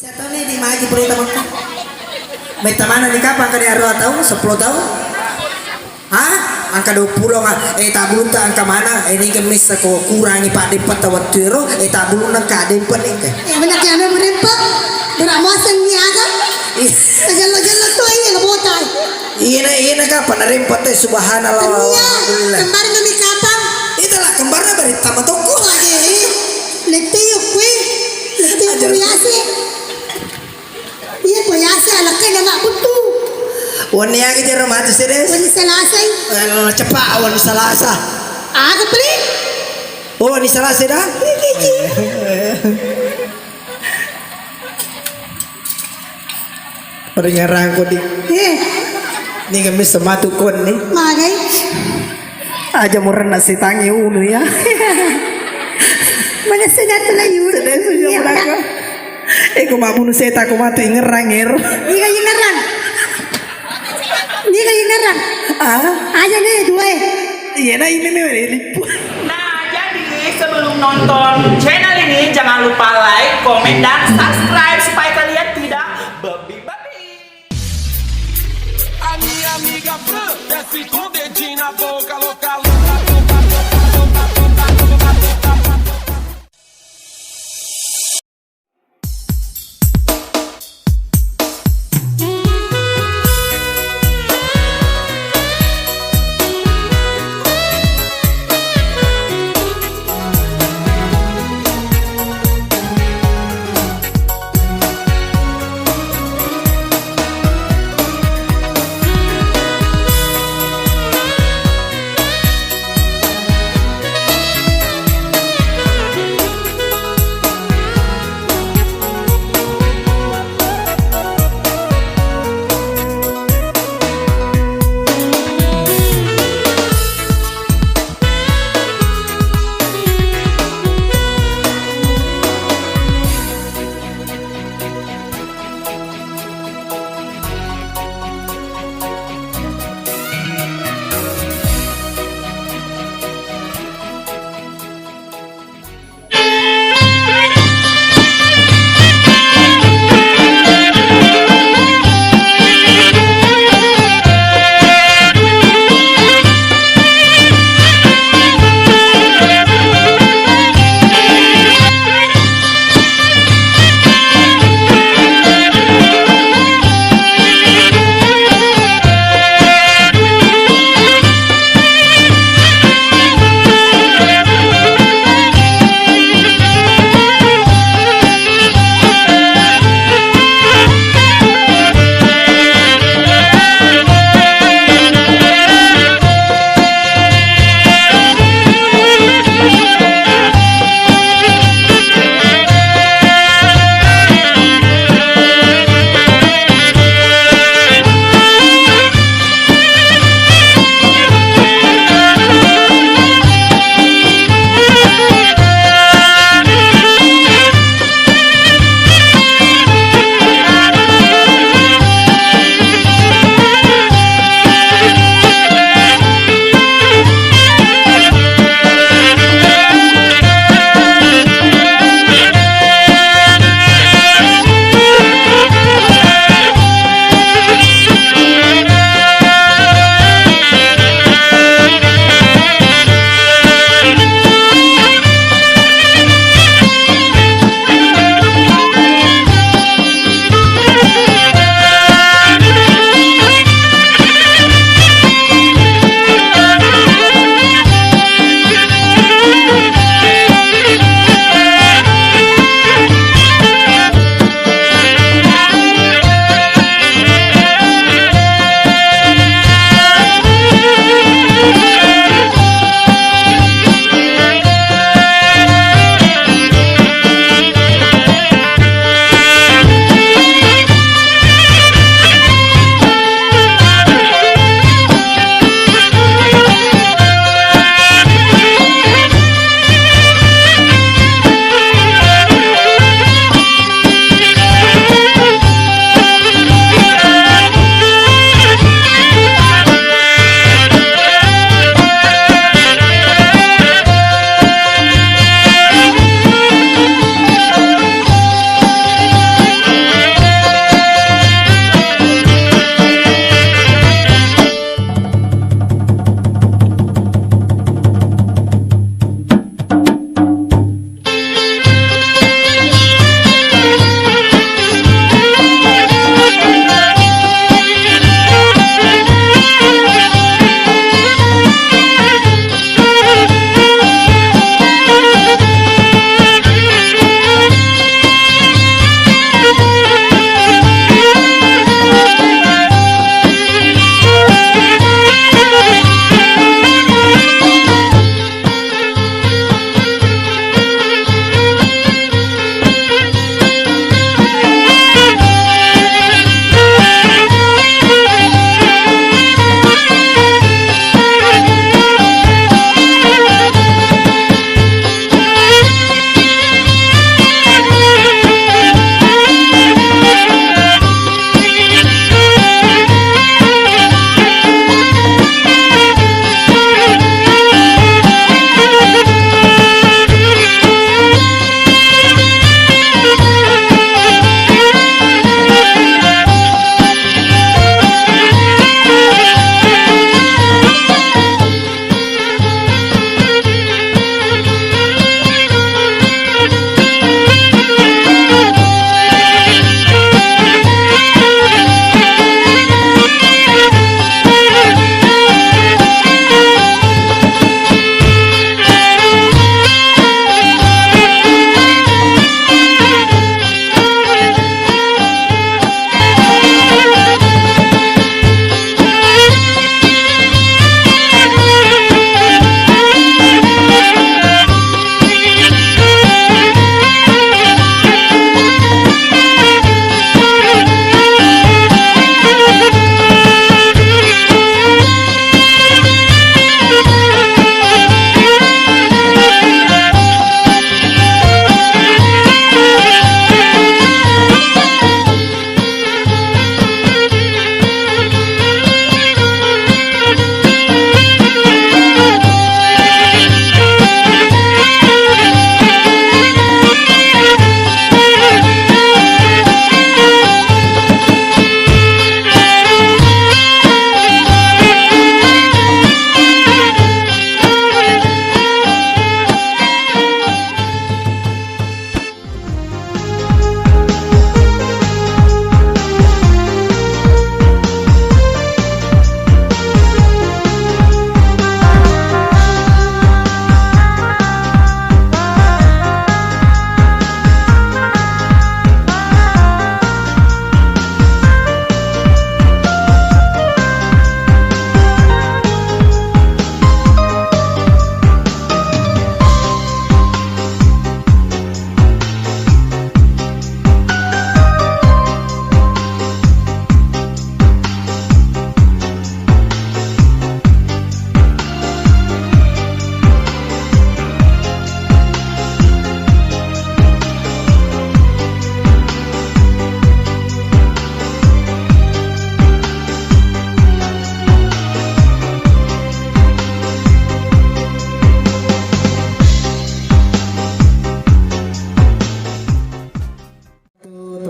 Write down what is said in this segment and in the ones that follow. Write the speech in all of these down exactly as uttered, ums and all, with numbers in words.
Satoni di magi pura tau Mekka. Metta mana di kapang ka di arua tau, seppulo tau? Ha? Engka dua pulo nga, eh, tabbulutta engka mana, eh, niga messa ko kurangi paddempetta wettu ero, eh, tabbulunna engka dempa ni engka. Eh, benar ki ame berempa, berak muaseng ni aga. Ih. Gello-gello tu iya lo botai. Iyana, iyana kapang narempa te, subhanallah, alhamdulillah. Kembar nami kapang. Itulah kembarna bari tama tokko. Wah, eh. Lette yo kue. Lette yo kue ase. Iya, ko yase alakkai na mabbuttu. Wenni aga jero matu sedes? Wenni Selasa. Eh, cepa wenni Selasa. Aga peli? Oh, wenni Selasa dah? Iya, iya, iya. Peringerang ko di. Eh. Ni kami sematu kon ni. Magai. Aja murna setangi unu ya. Mana senyata lagi unu? Sedih senyum. Iya, belakang. Eh, ko mabbunu seta, ko matu ingerang er. Niga ingerang? Niga ingerang? Ah? Aja nih dua eh. Iya, nah ini nih, ini. Nah, jadi sebelum nonton channel ini, jangan lupa like, komen, dan subscribe supaya kalian tidak babi-babi.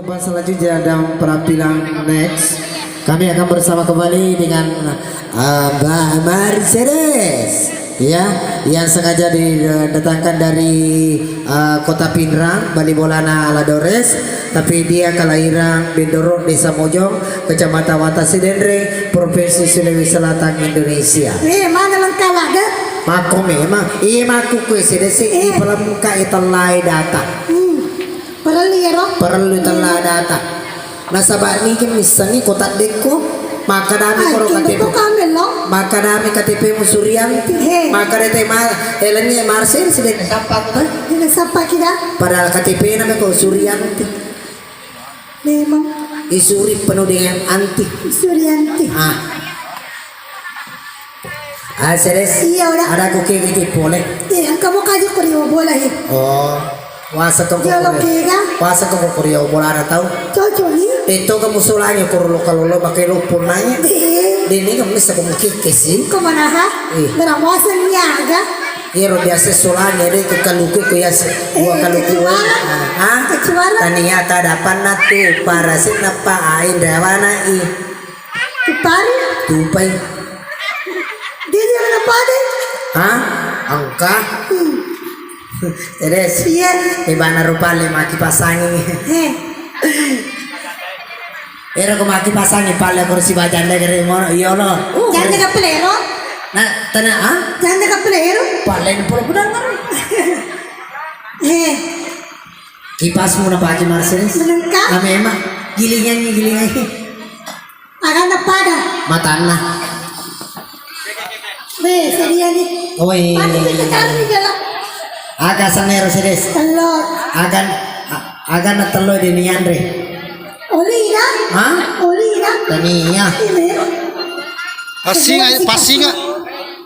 Selanjutnya dalam penampilan next, kami akan bersama kembali dengan, eh, Mbak Mercedes, ya, yang sengaja didatangkan dari, eh, Kota Pinrang, Bali Bolana Aladores, tapi dia kelahiran Bendoro, Desa Mojong, Kecamatan Watasidendreng, Provinsi Sulawesi Selatan, Indonesia. Eh, mana lengkap ada? Mako memang, iya mako kue sedesi, eh, ipalengka itellai data. Hmm. Parellu iyaro? Parellu tella data. Nasaba niki missengngi ko taddekko, makkadami koro K T P. Makkadami K T P mu Suryanti. He. Makkada te ma-, elengnge Marcel sedeng sappa ko ta? Dina sappa kida? Padahal K T P na me ko Suryanti. Memang. Isuri penuh dengan anti. Suryanti. Ah. Ah, serius? Iya, udah. Ada aku kiri ki pole. Eh, engka mau kaji kuri bola he. Oh, wasa kau kuri. Puasa kau kuri bola ada tahu? Cocok ni. Itu kamu sulanya kuru lo kalau lo pakai lo punanya. Eh. Dini kamu bisa kamu kikis sih. Kau mana ha? Eh. Berapa puasa ni aga? Iyaro biasa solana de ke kaluku ku yas. Eh, dua kaluku. Kecuali. Ah, ah. Kecuali. Tania tadapanna tu parasit napa ain rewana i. Tupari. Tupai. Dia dia mana pada? Hah? Engka. Hmm. Teres. Iya. Ibana rupa le maki pasangi. Eh. Ero ko maki pasangi palle kursi bajanda gere mono, iya lo. Uh, janda kapelero? Nah, tena, ah? Janda kapelero? Palle pura pudang. Eh. Kipasmu na pake Mercedes? Menengka? Ah, memang. Gilingannya, gilingannya. Agana pada? Matanna. Weh, sedia ni. Oi. Pasti kita cari jalan. Aga sanero sedes. Telur. Agan, a-, agana telur di nianre. Olina? Hah? Olina? Tania. Ini. Passinga, passinga.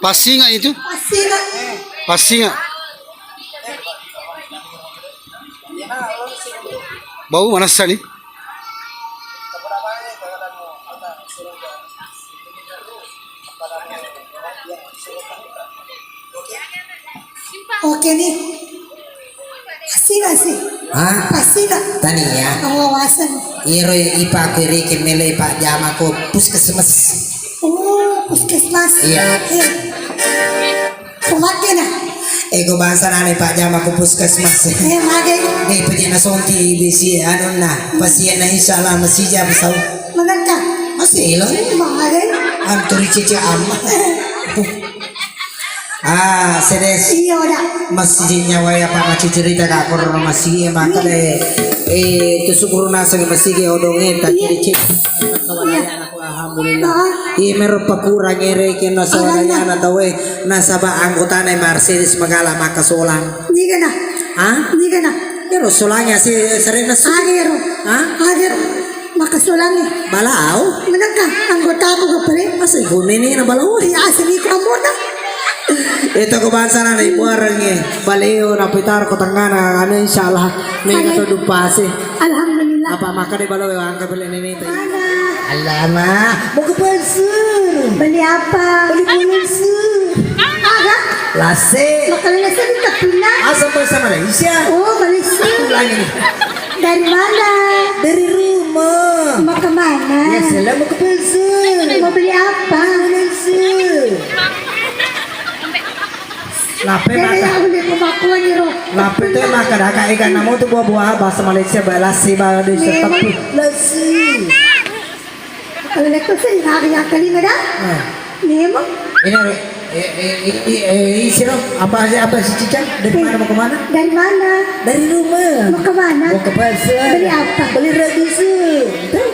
Passinga itu. Passinga. Passinga. Bau manassa ni. Oke ni. Pasti nggak sih? Hah? Pasti nggak? Tania. Oh, wasen. Iro ipa kiri kemele ipa jama ko puskesmas. Oh, puskesmas. Iya. Iya. Pemake na. Ego bangsa nana pajama ku puskesmas. Eh, mage. Nih, pejena sonti bisi anunna. Pasienna insya Allah masih jam sau. Menengka. Masih lo. Mage. Anturi cici amma. Ah, sedes. Iya, udah. Masih nyawa ya, Pak, masih cerita kak, korona masih ya, maka deh. Eh, itu syukur nasa masih ke odongnya, tak. Iya. Cerita. Iya. Alhamdulillah. Ah. Iya, mero pakurang ere ke nasaba tauwe, nasaba anggotana Mercedes magala maka solang. Niga na? Hah? Niga na? Ero solangnya si serena su. Agero. Hah? Agero. Maka solangi. Balau. Menengka anggota aku kepala. Masa ibu nene na balau? Iya, asli kamu na. Itu kebangsaan anak ibu orang ya. Baleo na pitar ko tengana, anu, insya Allah. Mega to dupase. Alhamdulillah. Apa maka deh balau angka beli nene. Alama, mau ke pasar. Beli apa? Beli pulsa. Ada? Lase. Makan lase di Tepina. Asal bahasa Malaysia. Oh, Malaysia. Aku lagi nih. Dari mana? Dari rumah. Mau ke mana? Ya, saya mau ke pasar. Mau beli apa? Pulsa. Lape maka. Lape te maka daka ega namo tu buah-buah bahasa Malaysia balas si ba de tepi. Lasi. Kalau leku sih hari yang kelima dah. Nah. Memang. Ini eh eh eh eh eh, siro apa apa si Cica dari mana mau ke mana? Dari mana? Dari rumah. Mau ke mana? Mau ke pasar. Beli apa? Beli roti su. Tuh.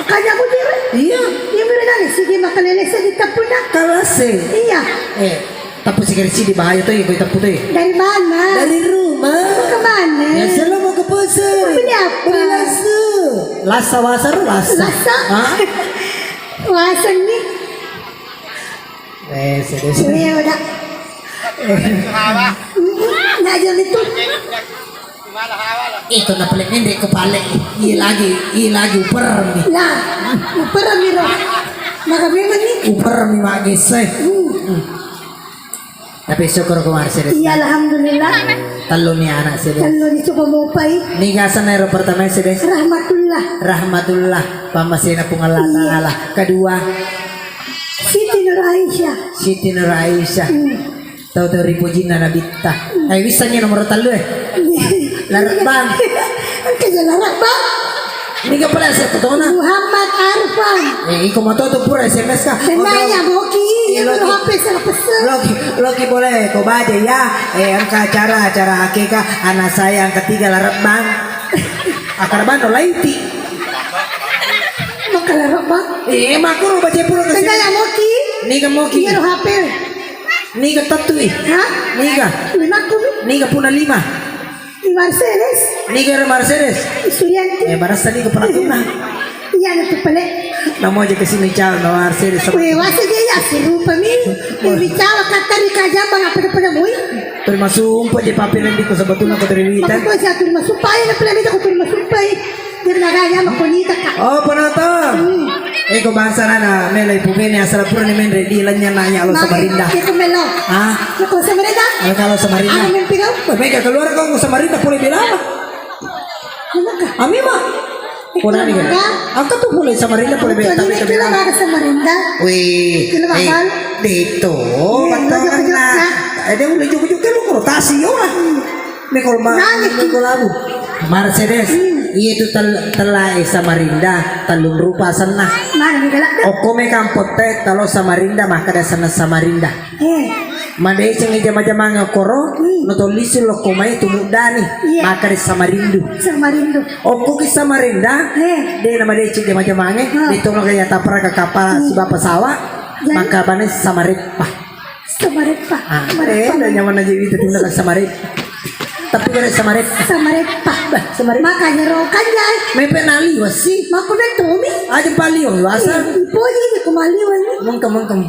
Kaja aku dia. Iya. Dia beli nani sih dia makan lele sih di Tepina. Kalau sih. Iya. Eh. Tappu sikiri sidi bahaya to, iko tappu to. Dari mana? Dari rumah. Mau ke mana? Ya, selalu mau ke pasar. Beli apa? Beli lasa. Lasa wasar, lasa. Lasa? Hah? Wasar nih. Eh, sudah, sudah. Iya, udah. Nggak jadi tuh. Itu na paling mendek ko pale. Iya lagi, iya lagi upermi. Lah, upermi ro. Maka memang ni. Upermi magese. Hmm. Tapi syukur ko Mercedes. Iya, alhamdulillah. Tellu ni anak Sedes. Tellu ni, coba mopai. Niga asenna ero pertama Sedes? Rahmatullah. Rahmatullah. Pammasena Puang Allah Taala. Kedua, Siti Nur Aisyah. Siti Nur Aisyah. Hmm. Tau-tau ripujinna Nabitta. Eh, wissengngi nomor tellu, eh. Larebang. Engka je Larebang. Niga pale asenna tona? Muhammad Arfan. Eh, iko mato tu pura S M S ka. Tenang ya, Boki. Iya, Loki. H P salah pesen. Loki, Loki boleh ko baca ya. Eh, engka acara, acara akikah anak saya yang ketiga Larebang. Akar bano laiti. Maka Larebang. Eh, makuru baca pura ke sini. Tenang ya, Moki. Niga Moki. Iya, H P. Niga tettui. Hah? Niga. Lima kumi. Niga puna lima. Di Mercedes. Niga ero Mercedes? Sulianti. Eh, barassa niga pernah pernah. Iya, ada tu pale. Namo aja ke sini cal, nama Mercedes. Weh, wasa je ya, serupa mi. Wah. Eh, bicara kata di kajam, bang, apa pada mui? Terima sumpah je papi nanti ku sebetulnya ku terima. Maka tu saya terima sumpah, ya, pale minta ku terima sumpah. Jadi naganya mah kau nita, Kak. Oh, penonton. Hmm. Eko bangsa nana melo ipu bene asal pura ni menre di lenya nanya lo Samarinda. Itu melo. Ah? Lo Samarinda? Lo kalau Samarinda. Ada mimpi kau? Wah, mega keluar kau Samarinda pura bilang apa? Kenapa? Ami mah. Pura ni kan? Aku tuh mulai Samarinda pura bilang tapi bilang. Ada Samarinda. Wih, itu. Ada mulai juga-juga lu kalau tasio lah. Mekol ma-, mekol abu. Mercedes. Hmm. Iya tu tel-, tella e Samarinda, tellung rupa asenna. Mana ni galak dah? Okko me kampotte telo Samarinda, makkeda asenna Samarinda. Eh. Madeceng jama-jamang koro, hmm, no tolisi lokko mai tu muddani, iya, makkeda Samarindu. Samarindu. Okko ki Samarinda, eh, de na madeceng jama-jamange, hmm, de tolo gaya tapra ke kapal, hmm, siba pesawat, jadi? Maka bane Samareppa. Samareppa. Ah, eh, udah nyaman aja itu tinggal Samareppa. Tapi kan Samareppa. Samareppa. Bah, Samareppa. Makanya rokan ya. Mepe nali wasi. Mako betul mi. Aja paliong wasa. Poji ni kemali wani. Mengkem, mengkem.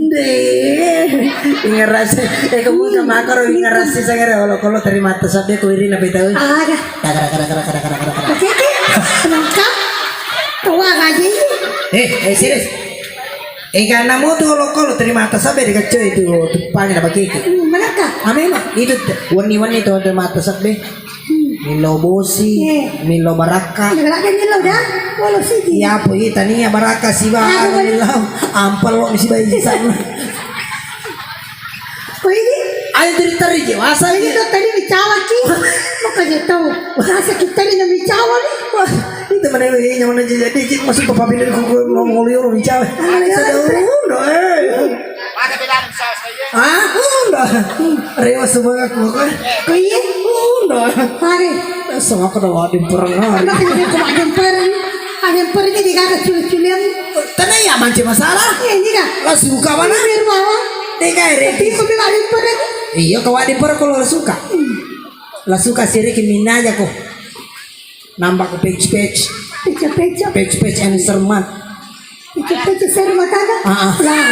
Deh. Ingerasi. Eh, kamu ke makaro ingerasi saya kira kalau, kalau terima atas sabbe ku irina betawi. Ada. Daga, daga, daga. Oke, oke. Lengkap. Tua gaji. Eh, eh, serius. Ega namo tu olokolo terima atas sabbe de kaccoe tu tuppangi na bakeke. Hmm, manakka? Ah, memang itu te-, wenni-wenni tu terima atas sabbe. Hmm. Milo bosi, eh, milo barakka. Barakka milo dah. Walau siji. Iya, po iya tania barakka siba. Aduh, anu milo. Ampel lo siba isan. Ko ini? Ayo teri-teri je, wasa ini. Ini tadi bicara ki. Makanya tahu. Rasa kita ini bicara nih. Wah, itu mana ini nyaman aja jadi ki masuk bapak bini ku mau ngolio bicara. Ayo, ayo. Udah, eh. Ah, udah. Rewa semua aku. Ko iya? Udah. Hari. Sama aku udah wadim pernah. Makanya aku wadim pernah. Ada yang pergi di kata culi-culian. Tena ya manci masalah. Iya, ini kan. La suka mana? Ini rumah. Deka ere. Tapi aku bilang ada yang pergi. Iya, kau ada yang pergi kalau la suka. Hmm. La suka siriki minna aja ko. Nambah ke page-page. Page-page. Page-page and sermat. Page-page sermat ada? Ah, ah. Lah.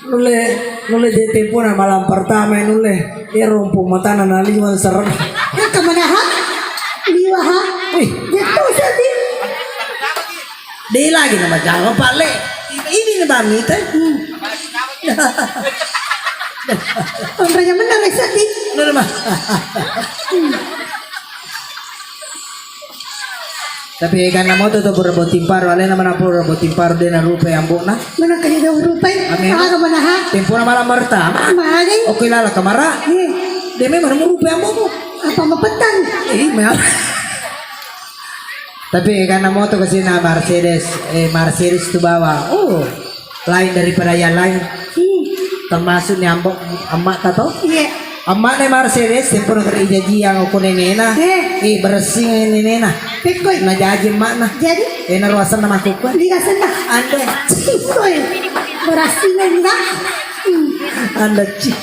Nulle, nulle je tempona malam pertama nulle. Ero rompo matana naliwang serem. Engka manaha? Liwa ha? Wih. Jatuh sedih. De lagi nama jawa pale. Ini nih bami teh. Hmm. Onranya menang sedih. Nulle mah. Tapi eganna moto to pura botting paru, alena mana pura botting paru de narupai ambo'na. Mana kaya de rupai? Amin. Aga mana ha? Tempona malam pertama. Magai. Oke lala kamara. Iya. De memang namu rupai ambo'mu. Apa mapetang? Eh, mel. Tapi eganna moto ke sini Mercedes, eh Mercedes tu bawa. Oh. Lain daripada yang lain. Hmm. Termasuk ni ambo, amma ta to? Iya. Amma ne Mercedes, tempur keri jaji yang aku nenena. Eh. Eh, beresi nenena. Pekoi. Na jaji emakna. Jadi? Eh, na ruasan nama aku kan? Di kasen dah. Anda. Cih, koi. Berasi nenena. Hmm. Anda cih.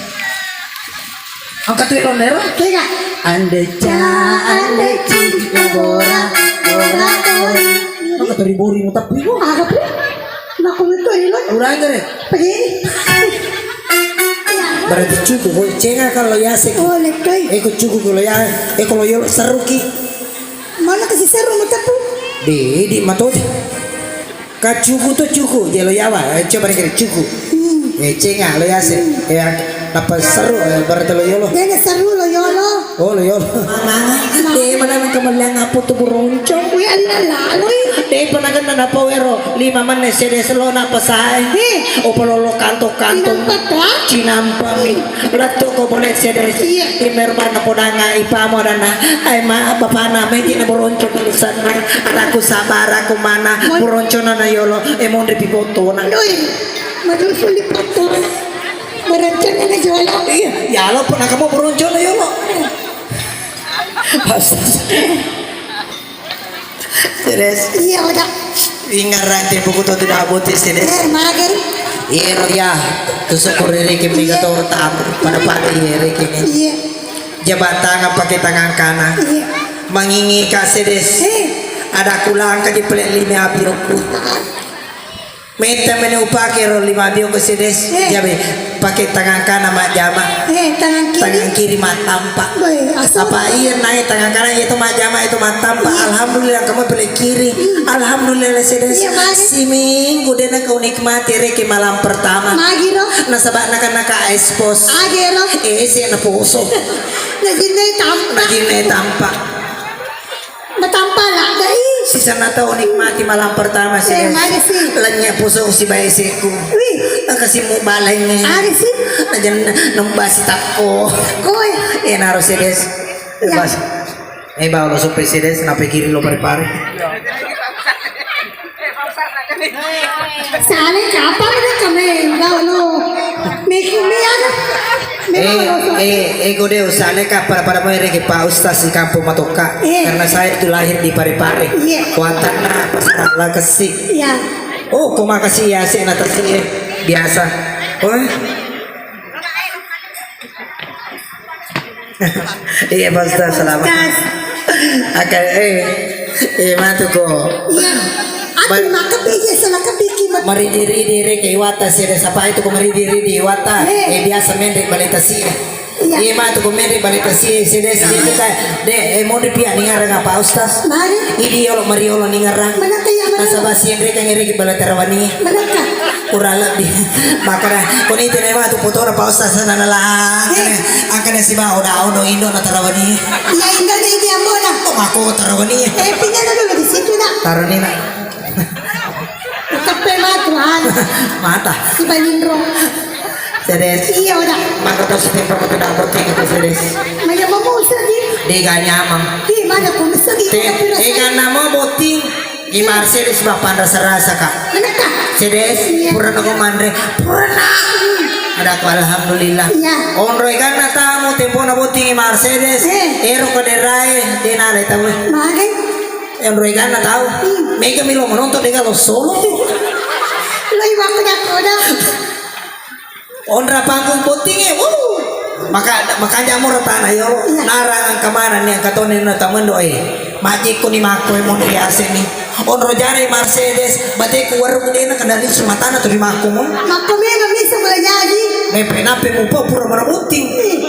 Angkat tuh ronero. Tega. Anda ca, anda cih, bora, bora, bori. Angkat tuh ribori mutap ribo. Apa? Maku betul, Lino. Urang gare. Begini. Berarti cukup, boy. Cenga kalau ya sek. Oh, lekoi. Eko cukup kalau ya, eko lo yolo seruki. Mana kasih seru matapu? Di, di matoji. Ka cuku to cuku, je lo yawa, eh, coba dikira cuku. Hmm. Eh, cenga lo yase. Eh, nappa seru, eh, berarti lo yolo. Dena seru lo yolo. Oh, lo yolo. Mama, de mana nang kemellang apa tu beroncong? Wih, Allah lalu. De pernah kena napa wero, lima menit sede selo napa sae. Eh. Opo lolo kanto-kanto. Cinampak, ya? Cinampak mi. Lettu ko boleh sede. Iya. Imer mana podanga ipamo dana. Ai ma bapana meji na beroncong tulisanna. Ataku sabar aku mana beroncong na yolo. Eh, monri pi foto na. Doi, maju suli foto. Beroncong na yolo. Iya, yalo pernah kamu beroncong na yolo. Astaga. Sedes. Iya, udah. Ingarang tempo ku tu tidak buti sedes. Eh, mager. Iya, iya. Tusuk kuriri kimi gator tam pada pagi iya riki ni. Iya. Jabat tangan pakai tangan kanan. Iya. Mangingi ka sedes. Eh. Ada kulang ka di pelet lima api rokku. Metta meni upake ro lima biong ke sedes. Eh. Jabe, pakai tangan kanan majjama. Eh, tangan kiri. Tangan kiri mattampa. Boy, asal. Apa iya naik tangan kanan itu majjama itu mattampa. Iya. Alhamdulillah kamu pilih kiri. Hmm. Alhamdulillah sedes. Iya, Mas. Siminggu dena kau nikmati reki malam pertama. Magi ro. Nasaba naka-naka expose. Age ro. Eh, si na poso. Najinne tampa. Najinne tampa. Matampa ladde i. Sisana tau nikmati malam pertama sih. Eh, mari sih. Lanya pusung si bae seku. Wih. Kasi mu balenge. Ari sih. Najan nembasi takko. Koi. Eh, naro sedes. Ya. Bas. Eh, bawa lo sope sedes, nape kiri lo pare-pare. Sale kapang na kame, enggak lo. Meki mi ada. Memang eh, lo so. Eh, eh, gode usale ka pada-pada mau rege Pak Ustaz di kampung Matoka. Eh. Karena saya itu lahir di Parepare. Iya. Kuatanna pasar la kessi. Iya. Oh, kok makasih ya sih nata sih eh. Biasa. Oh. Iya, Pak Ustaz, selamat. Ustaz. Aka, eh, eh, matu ko. Iya. Aku makan biji, salah kepikir. Maridi-ridi reke iwata sih, ada siapa itu ko maridi-ridi iwata. Eh. Eh, biasa menrik balita sih. Iya. Iya, matu ko menrik balita sih, sih deh, sih kita. Deh, eh, mau dipiak ningarang apa, Ustaz? Mari. Idi yolo, mari yolo ningarang. Mana kayak mana? Nasaba sih, mereka ngeri ke balita rawani. Mana kah? Kurang lebih. Makanya, kuni tene matu foto na Pak Ustaz sana nala. Eh. Angkana si ba oda ono indo na tarawani. Iya, indo na ini ambo na. Oh, mako tarawani. Eh, pindah dulu di situ, nak. Taroni, nak. Tepe matu, ah. Mata. Si Balindro. Sedes. Iya, udah. Maka terus tempat aku tidak penting itu, sedes. Maya mau sedih. Dega nyamang. Di mana kau sedih? Te-, dega nama boting. I Mercedes bapang rasa-rasa, Kak. Mana, Kak? Sedes, iya. Purana ko manre, purana. Ada ko alhamdulillah. Iya. Onro eganna tamu tempona botting i Mercedes. Eh. Ero kederae, dena ada tamu. Mage. Onro eganna tau. Hmm. Mega milo menonton dega lo solo. Lo iwak kuda-kuda. Onra panggung bottingnge, wuh. Maka, makanya mo ratana yo, iya. Narang angka mana ni angka tone na tamendo, eh. Majikku ni makko, eh, mon riaseng ni. Onro jare Mercedes, bateku warung dena kenali sumatana tu di makko mo. Makko memang bisa mulai jadi. Mepe nape mupo pura mana botting. Ih,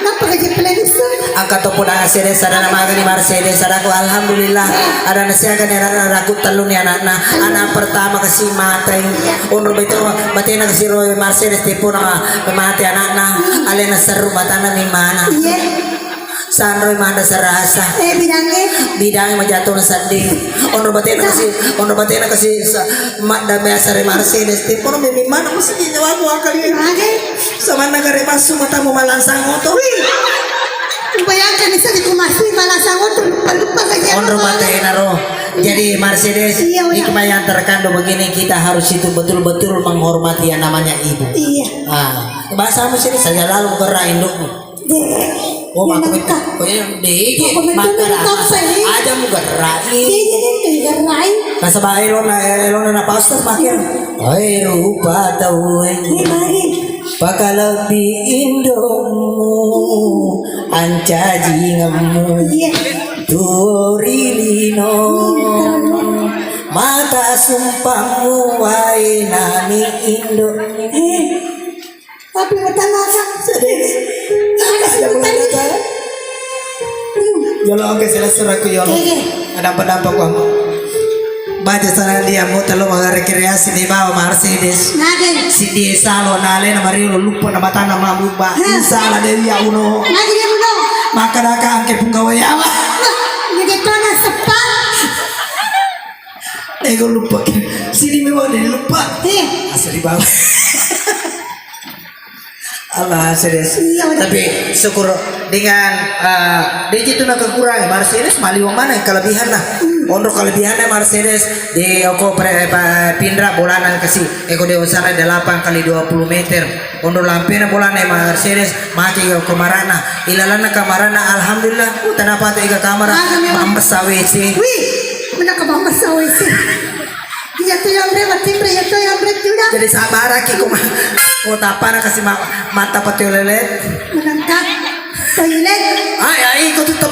napa gaji pele bisa? Angka to podang Mercedes, ada nama gani Mercedes, ada ko alhamdulillah. Ada nasiaga ni anak-anakku tellu ni anakna. Anak pertama kasi matai. Onro beto batena kasi ro Mercedes tepona mate anakna. Alena seru batana mi mana. Iya. Sanroi manda sarasa. Eh, bidangnge? Bidangnge majatona sedding. Onro batena kasi, onro batena kasi sa-, madda biasa re Mercedes tepona mi mana mesti nyawaku akali. Mage? Samanna gare massu matamu malansang oto. Wih. Bayangkan ni saja ku masih malansang oto, lupa-lupa saja. Onro batena ro. Jadi Mercedes, iya, iya. Hikmah yang terkandung begini, kita harus itu betul-betul menghormati yang namanya ibu. Iya. Ah, bahasa Mesir saja lalu gerak indukmu. Deh. Oh, iya, maka nangka. Betul. Oh, iya, deh, iya. Aku betul maka nangka, rasa. Saya. Aja mu gerak. Iya, iya, iya, iya, gerak. Nasaba elona, elona na pastor makin. Oi, rupa tau, eh. Iya, mari. Pakalebbi indomu, ancajingemmu. Iya. Tuo ri lino. Mata sumpammu wae nani indo. Eh, tapi bertanya apa? Ada bertanya. Yolo, oke, selesai aku, yolo. Iya, iya. Ada apa-apa, Bang? Baca sana dia mo telo magare kreasi ni bawa Mercedes. Nage. Si dia salo na alena mario luppa na batana mabuba. Hah. Insala Dewi ya uno. Nage dia uno. Maka daka angke punggawa yawa. Nage tona sepa. Ego lupa. Sini memang dia lupa. Eh. Asli banget. Allah, serius. Iya, udah. Tapi syukur dengan, eh, dia itu nak kekurangan Mercedes, maliwang mana yang kelebihan lah. Onro kelebihannya Mercedes di oko pre, eh, pa, pindra bolanan kasi. Eko dia usara delapan kali dua puluh meter. Onro lampena bolana Mercedes, maki oko marana. Ilalana kamarana, alhamdulillah. Uh, tanah patu ega kamar. Ah, memang. Mambessa W C. Wih, mana ke mambessa W C? Iya tu yang bre, matimbre, iya tu yang bre, udah. Jadi sabaraki ko ma-, ko tapana kasi ma-, mata pati olele. Menangkap toilet. Ai, ai, ko tetep.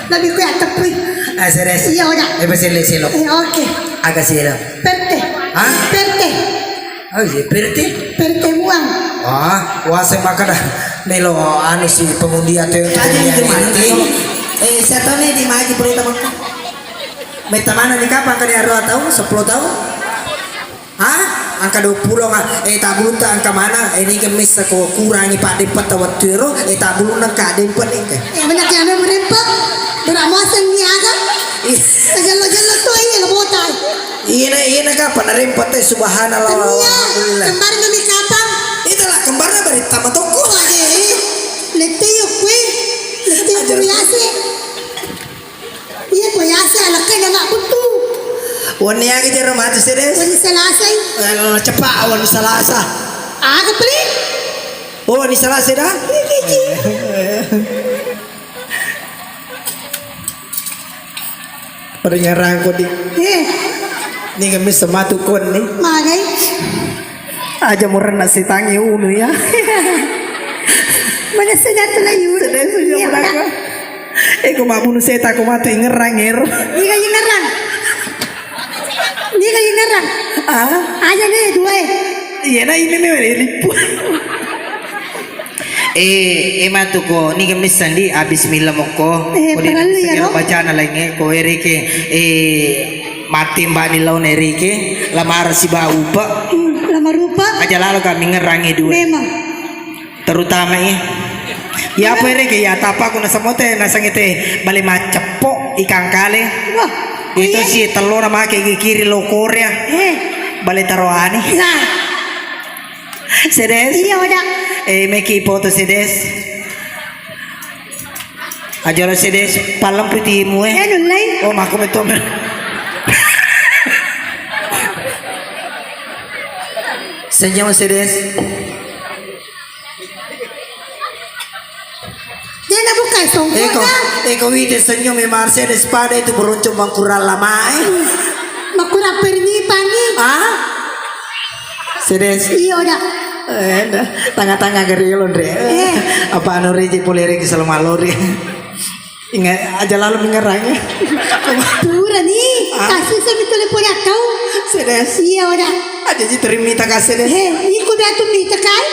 Lebih kuat tepui. Ah, serius. Iya, udah. Eh, besi le selo. Eh, oke. Aga selo. Perte. Hah? Perte. Oh, iya, perte. Perte buang. Ah, wase maka dah. Melo anu si pengundi atau. Aja itu mati. Eh, siapa nih di maju berita maka? Metta mana ni kapang kali arua taung, sepuluh taung? Hah? Angka dua puluh nga, eh, tabulutta angka mana? Eh, ini gemissa ko kurangi pak dempet wettu ero, eh, tabulunna ka dempet ni ke. Eh, banyak yang ada merempet. Berak masang ni aga? Ih. Jello-jello tu, iya, lo botai. Iya na, iya na kapang na rempet teh, subhanallah, iya, alhamdulillah. Kembar nami kapang. Itulah kembarnya beri tama toko. Wah, eh. Letio kue. Letio kue ase. Iya, ko yase alakkai na mabbuttu. Wenni aga jero matu sedes? Wenni Selasa i. Eh, cepa wenni Selasa. Aga peli? Oh, wenni Selasa dah? Iya, iya, iya. Pada nyerang ko di. Eh. Ni kami sematu kon ni. Magai. Aja murna sitangi ulu ya. Mana senjata layu? Sedang senyum. Iya, belakang. Eh, ko mabbunu seta, ko matu ingerang er. Niga ingerang? Niga ingerang? Ah? Aja nih dua eh. Iya, nah ini nih lipu. Eh, eh matu ko, niga missang di, ah, bismillah mokko. Eh, ko di parellu ya, no? Bacana lainge, ko ereke, eh, mati mbak ni laun ereke, lamar si bau, Pak. Hmm, lamar rupa. Aja lalo kami ngerangi dua. Memang. Terutama, eh. Ya, apa ere ke ya, tapa aku nasa mote, nasa ngete, bale maceppo, ikan kale. Wah, itu iya. Si telur make gigi kiri lo Korea. Eh. Bale taroani. Nah. Sedes. Iya, udah. Eh, meki foto sedes. Ajolo sedes, palang putimu, eh. Eh, nullai. Oh, mako betul. Senyum sedes. Dia nak buka songkok. Eko, dah. Eko wite senyum e Mercedes pada itu beruncung mangkurang lama, eh. Mangkurang permi pangi. Ah? Sedes. Iya, udah. Eh, dah. Tengah-tengah geri lo, Ndre. Eh. Apa anu reji pole regi selama lori. Ingat aja lalu mengerang. Pura nih. Ah. Kasih saya betul pole kau. Sedes. Iya, udah. Aja ji terima kasih deh. He, iko biatu mita kai?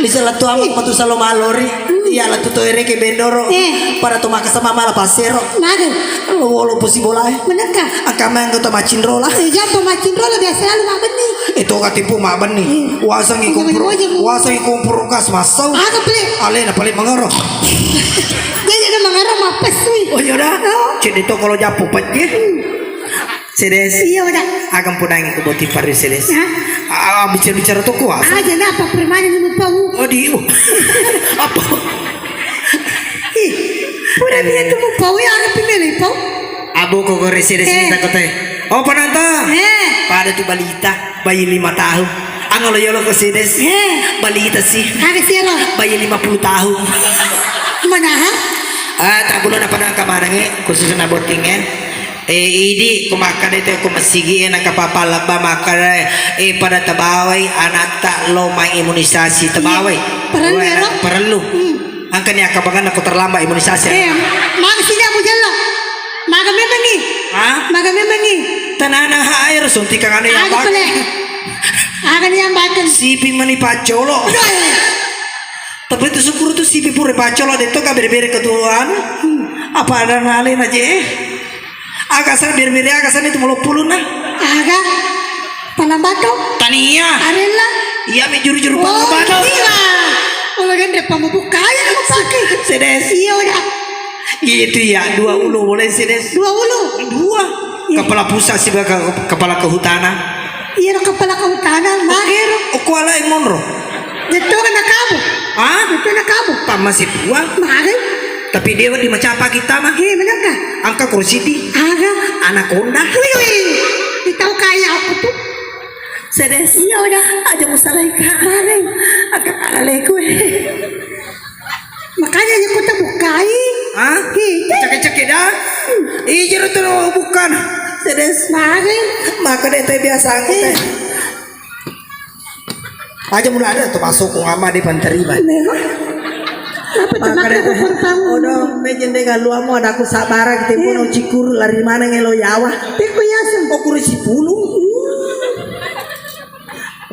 Lisa latu ama matu salo malori. Iya latu to ereke bendoro. Eh. Pada to makasama mala pasero. Madu. Lo wolo pusi bola eh. Meneka. Angka main to macinrola. Eh, jampa macinrola biasa lalu mak benni. Eh, to katipu mak benni. Eh. Wasangi kompro. Wasangi kompro kas masau. Aga pele. Alena paling mengero. Jadi ada mengero mapes wi. Oh, iya dah. Oh. Cedde to kalau japu pecce. Sedes. Iya, udah. Agam pudangi ko boti paru sedes. Hah? Ah, bicara-bicara to kuasa. Aja na apa permainan ni mupau. Oh, di. Apa? Ih, pura dia tu mupau ya, ada pemilih pau. Abu ko gore sedes. Eh. Minta kote. Oh, penonton. Eh. Pada tu balita, bayi lima tahun. Angolo yolo ko sedes. Eh. Balita sih. Ada siapa? Bayi lima puluh tahun. Mana ha? Ah, tak belum apa nak kemana nge, khususnya boting eh. Eh, idi, ko makkeda te ko masigi e, nakapapalebba makkeda, eh, pada tabawai anatta lo mai imunisasi, tabawai. Iya, parellu, ero? Parellu. Hmm. Angkani akkabanganna ko terlambat imunisasi. Eh, maga sida mujallo. Maga memengi. Hah? Maga memengi. Tanana ha ero suntikan anu yang. Aga pale. Aga ni yang bakeng. Sipi mani pacolo. Aduh, eh. Tapi itu syukur tu sipi pura pacolo de to ka bere-bere ketuaan. Hmm. Apa ada nale na je? Aga sana bere-bere aga sana itu mulo puluna. Aga? Palambato? Tania. Arella? Iya, mi juru-juru palambato. Iya. Ola gandre pamubukka aja mau pakai. Sedes. Iya, udah. Gitu ya, dua ulu boleh sedes. Dua ulu? Dua. Iya. Kepala pusat sih, ke-, kepala kehutanan. Iya, kepala kehutanan, mager. Aku ala yang monro. Itu kan kamu. Hah? Itu kan kamu. Pak masih tua. Mager. Tapi dewa di macapa kita mah. Hei, benar kah? Angka kursi di. Aga. Anaconda. Wih, wih. Kita kaya aku tuh. Sedes. Iya, udah. Aja musalaika. Mager. Agak alaleku. Makanya aja kota bukai. Hah? Hei, cek-cek dah. Ijir tuh bukan. Sedes. Mager. Maka deh teh biasa aku teh. Aja mulai ada tuh masuk ku ama di panteriba. Memang. Apa tuh? Maka makanya deh, aku pertama. Odo, mejende galuamu ada aku sabara gitu pun cikuru lari mana ngelo yawa. Teko yasem. Oh, kuru sepuluh.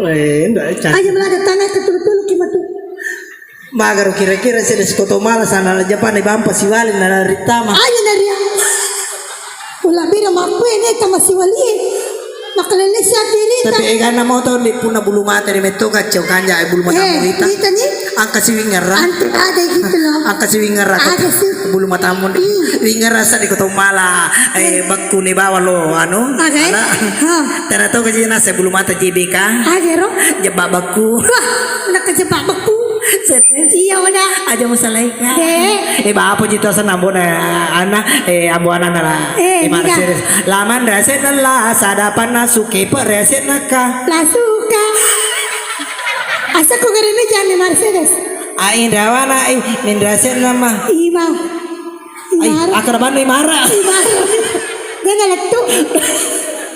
Weh, ndak cak. Aja mulai ada tanah ke tulu-tulu kimatu. Magaro kira-kira sedes koto mala sana la japana bampa siwali na rittama. Aja naria. Ulabira makkue ne tama siwalie. Makalele siatirita. Tapi egana moto di punna bulu mata di metto kacau kanja bulu mata eh, ita. Ita ni? Angka siwingera. Antu ada gitu loh. Angka siwingera. Ada sih. Bulu matamu di. Hmm. Wingera sa di koto mala. Eh, bakku ni bawa lo anu. Ada. Ada. Ha. Tara tau kaji nase bulu mata J B K. Ada ro. Jebak bakku. Wah, nak jebak bakku. Iya, udah. Aja musalaika. Eh. Eh, bapa ji tu asal nambona ana, eh, ambo ana nara. Eh, eh, Mercedes. Laman reset nala, sadapan nasuke pe reset naka. Lasuka. Asa ku gari ini jangan Mercedes. Ai, indrawana, ai, min reset nama. Ima. Ai, imara. Akar banu imara. Imara. Dia nggak letu.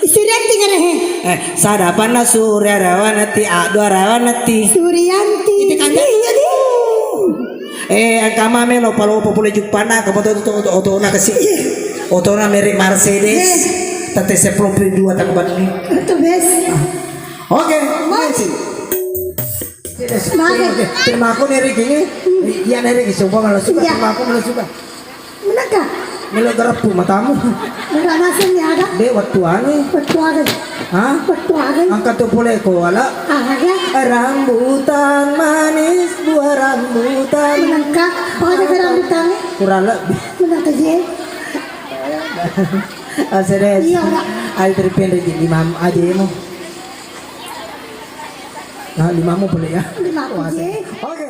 Surianti ngare he. Eh, sadapanna Surya Rawanati, Ado Rawanati. Surianti. Itu kan? Iya, iya. Eh, angka mame lo palo popule juppana, kamu tuh, tuh, tuh, otona kasih. Iya. Otona merek Mercedes. Iya. Tante sepuluh dua tak bani. Itu bes. Oke, makasih. Mage. Oke, terima aku nih Riki nih. Iya nih Riki, sumpah malah suka. Iya. Terima aku malah suka. Menaka? Melo garappu matamu. Enggak masih nih ada. Dek, waktu ane. Waktu ada. Hah? Waktu ada. Angkat tuh pole ko wala. Ah, ya. Rambutan manis, buah rambutan. Menaka? Oh, ada rambutan. Kurang lebih. Menaka je. Asal deh. Iya, Kak. Ayo terpendek di mam aja ya mau. Nah, limamu boleh ya? Limaku je. Oke.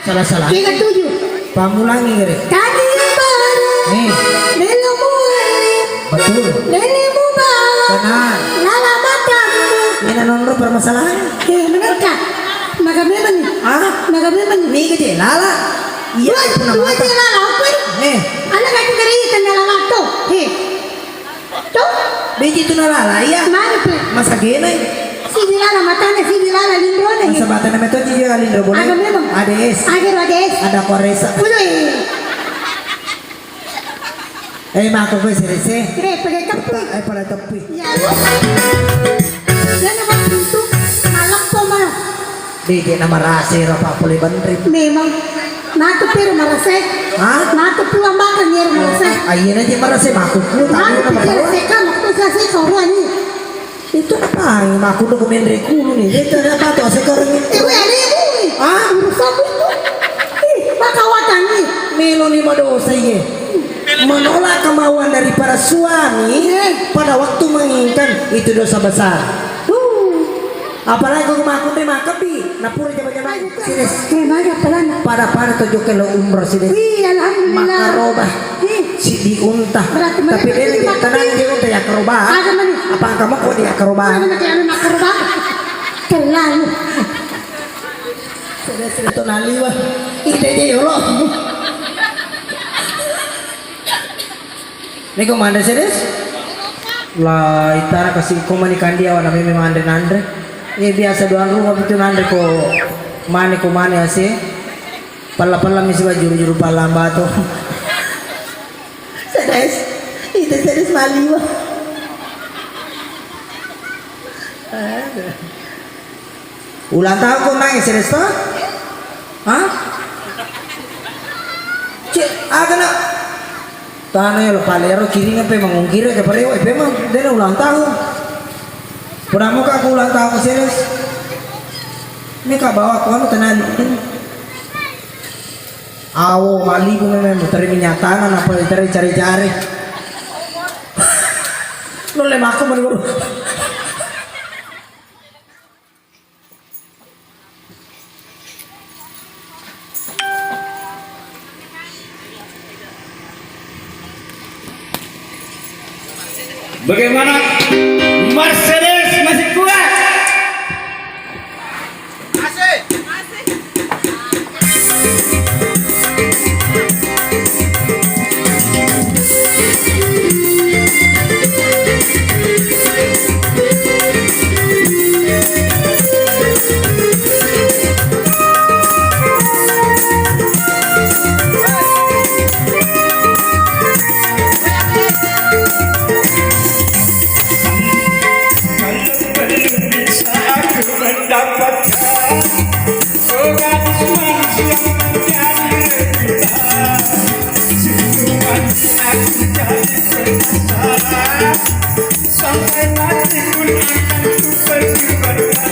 Salah-salah. Tiga tujuh. Pamulangi gere. Tadi yang baru. Nih. Belum mulai. Betul. Lele muba. Benar. Lala matamu. Ini nonro permasalahan. Eh, benar kak. Maga memang. Ah? Maga memang. Nih gede lala. Iya, dua, itu nama dua apa? Dua lala apa? Eh. Anak aku kering itu lala tuh. Eh. Tuh. Beji tu nalala, iya. Mari, Pe. Masa gena, eh? Sibi lala matana, sibi lala lindrona, eh. Masa batana metto ji lindro boleh? Ada memang. Ada es. Ada, ada es. Ada koresa. Udah, eh. Eh, mako gue serese. Eh, pada tepi. Eh, pada tepi. Ya. Dia nama pintu, maleppo mah. Dede na marase ro pa pole benri. Memang. Matu piru marase. Hah? Matu puang bakal nyer marase. Ayo na je marase maku ku tak. Matu piru seka maku sasi koruani. Itu apa? Maku do menre kulu nih. Itu ada apa tuh sekarang ini? Eh, weh, ada ibu nih. Hah? Urusan itu. Ih, maka watani. Melo lima dosa iye. Menolak kemauan daripada suami pada waktu menginginkan itu dosa besar. Huh. Apalagi kau maku deh makepi, napura jaba-jaba. Sides. Eh, mari apalana? Pada-pada to jokke lo umroh sides. Wih, alhamdulillah. Makaroba. Ih. Si di unta. Berarti tapi dia lagi tenang di unta ya keroba. Ada mani. Apa kamu kok dia keroba? Mana kayak anak keroba? Terlalu. Sudah sudah to naliwa. Ite je yolo. Niko manre sedes? La itara kasi ko mani kandia wana meme manre nanre. Eh biasa doang rumah itu nanre ko mane ko mane ase. Palla-palla misi juru-juru palla bato. Sedes. Itu sedes maliwa. Ulang tahun ko nangis sedes to? Hah? Cek, aga na? Tana ya lo palero kiring apa emang ungkira ke parewa apa emang dia ulang tahun. Pernah mau aku ulang tahun serius. Ini kak bawa aku anu tenang. Awo malibu memang muter minyak tangan apa ditarik cari-cari. Lo lemaku malibu. Bagaimana? Mercedes masih kuat? Masih. Mendapatkan orang yang menjadi rebutan, sungguh mati aku jadi penasaran. Sampai mati pun akan ku perjuangkan.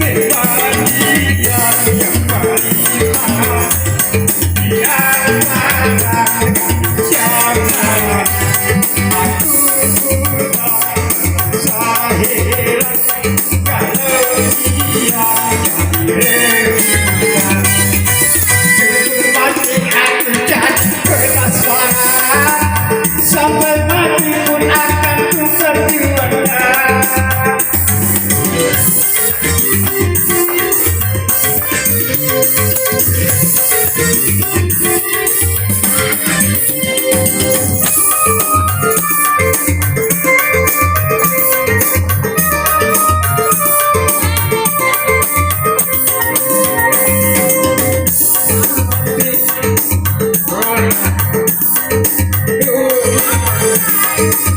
Memang dia yang paling mahal. Dia adalah siapa? Aku pun tak Sampai mati pun akan ku perjuangkan.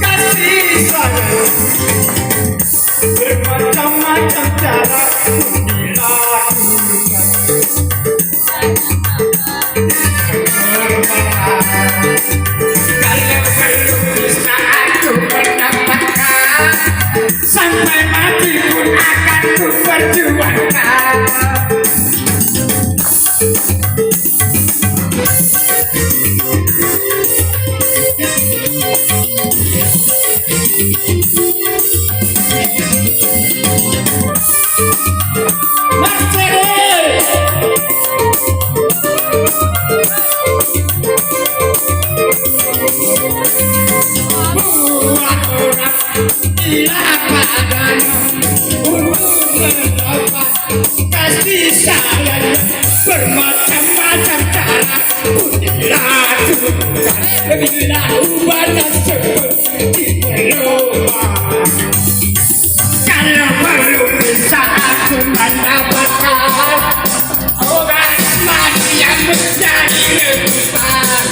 Kasih sayang bermacam-macam cara dilakukan. Kalau belum bisa aku mendapatkan, sampai mati pun akan ku perjuangkan. Buat orang gila padanya untuk mendapat kasih sayang bermacam-macam cara pun dilakukan. Bila ubahnya seperti berubah, kalau belum bisa aku mendapatkan orang mati yang menjadi rebutan.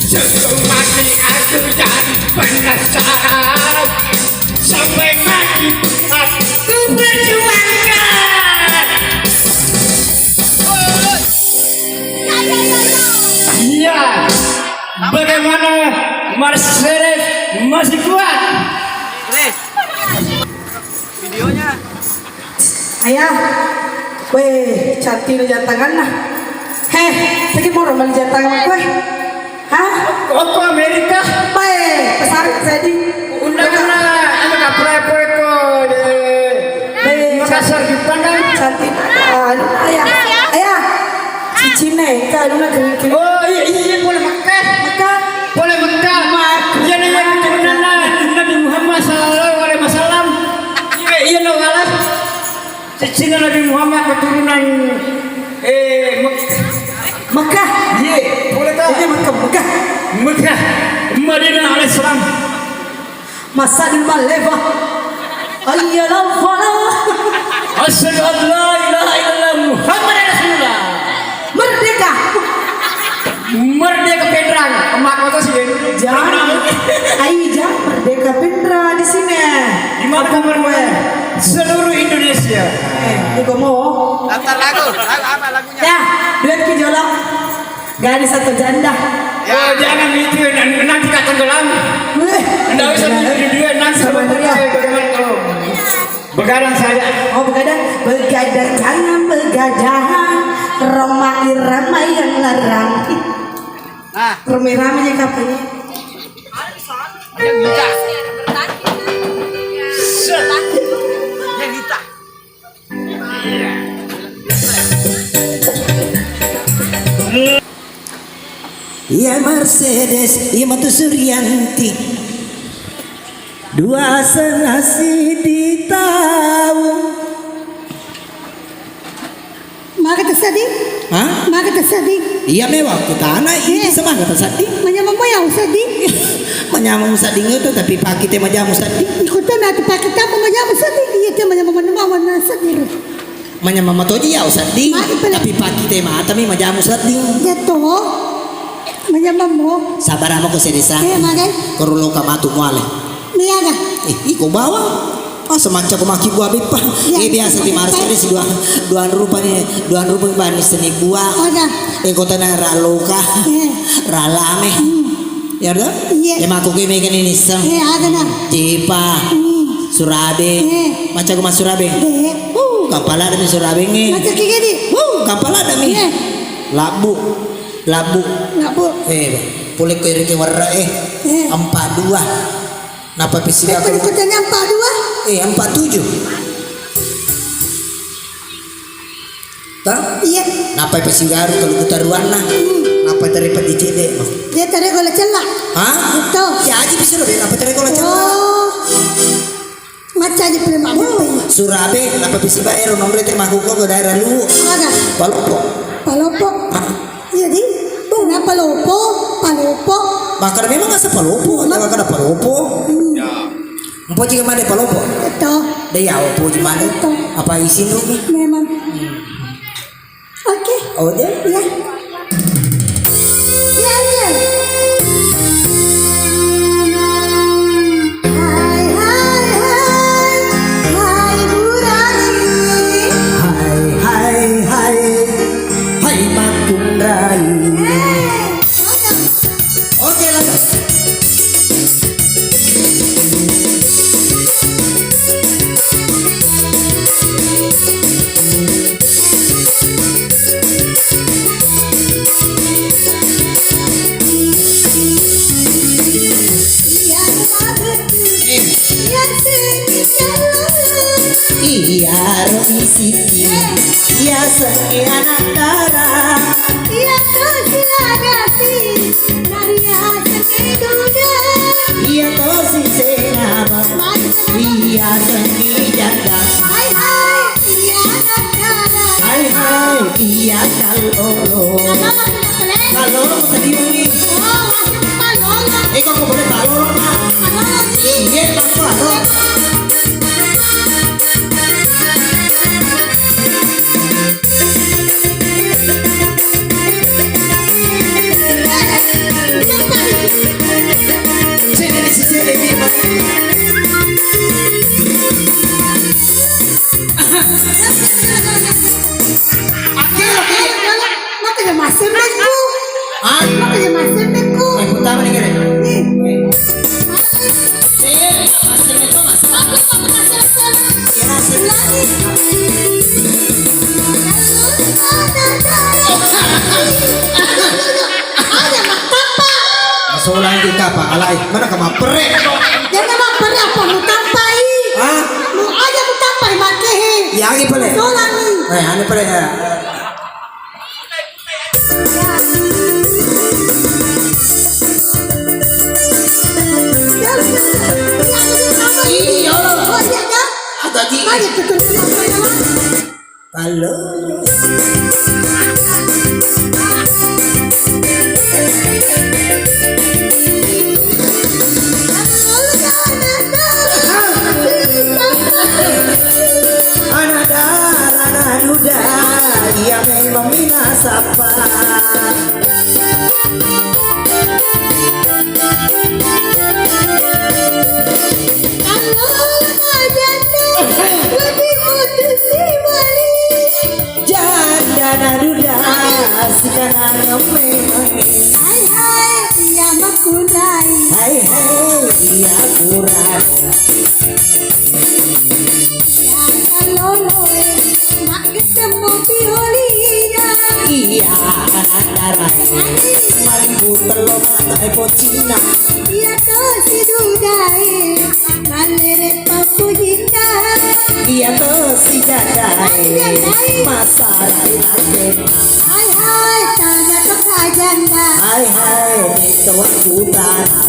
Sebelum mati aku jadi penasaran. Sampai mati aku perjuangkan. Iya. Bagaimana Mercedes masih kuat? Videonya. Ayah, weh, cantik lo jantanganna. Heh, tadi mau rombal jantangan aku, eh? Hah? Okko Amerika. Bae, pesawat jadi. Undang-undang, anu, kaprepeko, deh. Bae, Makassar, Jepang, kan? Cantik. Ah, anu, ayah. Ayah. Cicine, engka anu, nak kering-kering. Oh, iya, iya, iya, boleh Mekah. Mekah. Boleh Mekah. Mak. Iya, iya, keturunanna Nabi Muhammad sallallahu alaihi wasallam. Iya, iya, no, wala. Ciccinna Nabi Muhammad keturunan, eh, Mek-, Mekah. Iya, boleh tahu. Iya, Mekah, Mekah. Mekah. Madinah alaihissalam. Masa di Maleva. Hayya alal falah. Asyhadu an la ilaha illallah Muhammadar Rasulullah. Merdeka. Merdeka Pinrang, emak kota sih. Jangan. Ai, jangan merdeka Pinrang di sini. Di mana kamu? Seluruh Indonesia. Eh, itu kamu. Daftar lagu, lagu apa lagunya? Ya, duet ki jolo. Gadis atau janda? Ya. Oh, jangan itu yang Nanti tak tenggelam. Weh. Nggak usah duduk-duduk, nanti sama dia. Bagaimana kalau begadang saja? Oh, begadang. Begadang, jangan begadang. Rhoma Irama yang ngerang. Nah. Rame-rame nih kafe-nya. Iya Mercedes, iya matu Suryanti. Dua setengah sidi tahu. Maka tersedih? Hah? Maka tersedih? Iya mewah kutana, ini semangat tersedih. Menyamang moyang sedih. Menyamang sedih itu tapi pakite majamu sedih. Ikut tuh nanti pakite apa majamu sedih? Iya, dia menyamang mana sedih. Manyamang matoji ya usaddi, tapi pakite matami majamu saddi. Iya to. Manyamang mo. Sabar amo ko serisa. Iya, magai. Koro loka matu muale. Miaga. Eh, iko bawa. Ah, semacam ko maki buah beppa. Iya. Eh, biasa di Marselis dua, dua rupa ni, dua rupa bani seni buah. Ada. Eh, kota na raloka. Iya. Ralame. Hmm. Iya to? Iya. Eh, mako ke mega ni niseng. Iya, ada na. Jepa. Hmm. Surabe. Eh. Maca ko massurabe. Eh. Uh, kapala demi surabe nge. Maca ke gedi. Uh, kapala demi. Eh. Labu. Labu. Labu. Eh, pole ko iri ke warra eh. Eh. Empat dua. Napa pisiga ko? Kutanya empat dua. Eh, empat tujuh. Ta? Iya. Napa pesigaru kalau kutaruanna? Hmm. Napa tare peddi cede? Dia tare gola cella. Hah? Itu. Ya aja bisa lebih napa tare gola cella? Oh. Maca aja pule mabuk. Surabe, napa pisiba ero nomre te makuko ke daerah lu? Mana? Palopo. Palopo. Hah? Iya di. Kenapa lopo? Palopo. Makar memang asa palopo, jangan kada palopo. Hmm. Mpoji ke mane palopo? Betul. Dai yawa poji mane. Betul. Apa isin rugi? Memang. Oke. Oh, deh. Ya. Ya, ya. Hai, hai, hai. Hai, Burani. Hai, hai, hai. Hai, Makunrai. Eh, oke. Oke, lanjut. Iyaro isiki, iya sengi anak dara. Iya tosi agasi, nariaseng duda. Iya tosi senama, iya sengi janda. Hai hai, iya anak dara. Hai hai, iya kallolo. Kallolo, kallolo, kallolo, kallolo. Oh, masuk kallolo. Eh, kok boleh kallolo, Pak? Kallolo, sih. Iya, Pak, kallolo. Hah? Makanya masih mekku. Eh, pertama nih, kira. Nih. Eh, masih mekku, masih. Aku mau kena salah-salah. Iya, masih. Ulangi. Ada mattappa. Masolang kita apa? Alai, mana kamu pere? Jangan mau pere apa? Mau tampai. Hah? Mau aja mau tampai, makehe. Iya, lagi pale. Solangi. Eh, ane pale ya. Anak dara, anak muda, iya Hai hai, iya kurang. Iya loloe, makkettemmu piolina. Iya, anak darai. Malibu tello mata e pocina. Iya to sidudae, mallere pappujinna. Iya to sijadae, masarai lakena. Hai hai, tanya to kajanda. Hai hai, itu aku tanah.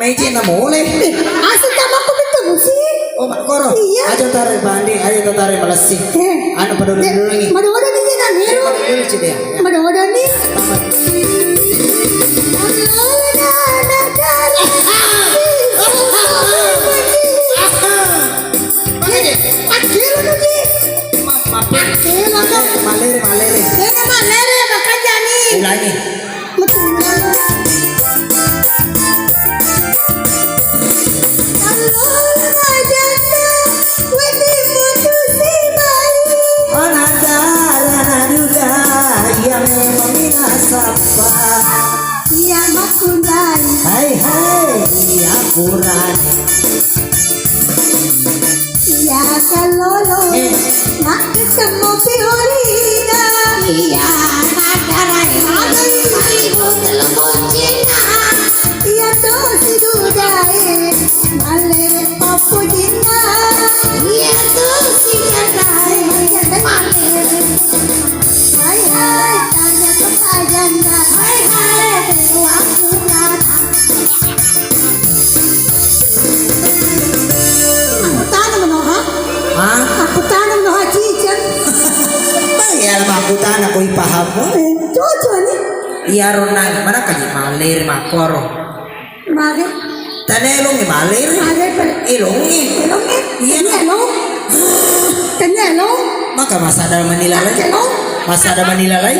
Meji na mole. Eh, asal tamaku betul sih. Oh, makkoro. Iya. Aja tare bandi, aja tare malessi. Eh. Anu pada dulu lagi. Mada-mada ni na nero. Dulu ci dia. Mada-mada ni. Tamat. Malere, malere. Malere, makanya ni. Ulangi. Anadara naduga, iya memang minasapa. Iya makkunrai. Hai hai, iya kurang. Iya kalolo, eh, makkettemmu piolina. Iya madarai, malibu tellu pocina. Iya to sidudae, mallere pappujinna. Iya to sijadae, mallere. Hai hai, tanya to kajanda. Hai hai, dewa kurang. Aku tanya meno, ha? Hah? Aku tanya meno, ha, Cica. Iya, aku tanya, kau paham. Eh, cocok ni. Iya, Ronang, mana kali maler makoro? Mage. Tane elong ni maler. Mage, pe- Elong ni. Elong ni. Iya, Tanya no. Elong. Tanya elong. Maka masa ada manila lai. Elong. Masa ada manila lai.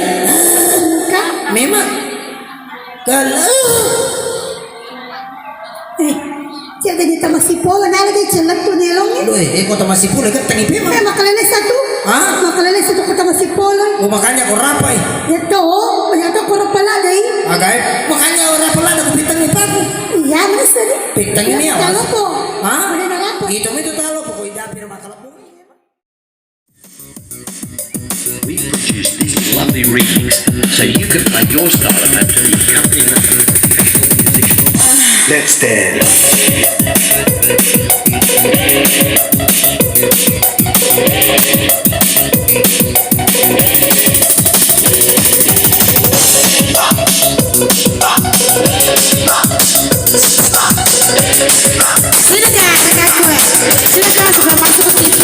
Ka. Memang. Kalau. Eh, jadi tamasipola, nala de celettu ni elong ni. Aduh, eh, eh, kota masipola, kan tangi pema. Eh, makalele satu. Hah? Makalele satu kota masipola. Oh, makanya kau rapai. Ya toh, ya toh kau rapala deh. Agai, makanya kau rapala dah kupitang ni paku. Iya, bener sih. Pitang ini ya, awas. Talo po. Hah? Udah narapo. Itu, itu talo po, kau idapir makalabu. We produce this lovely remix so you can play your style and do your company. Let's dance. Silakan, kakakku. Silakan, sudah masuk ke T V.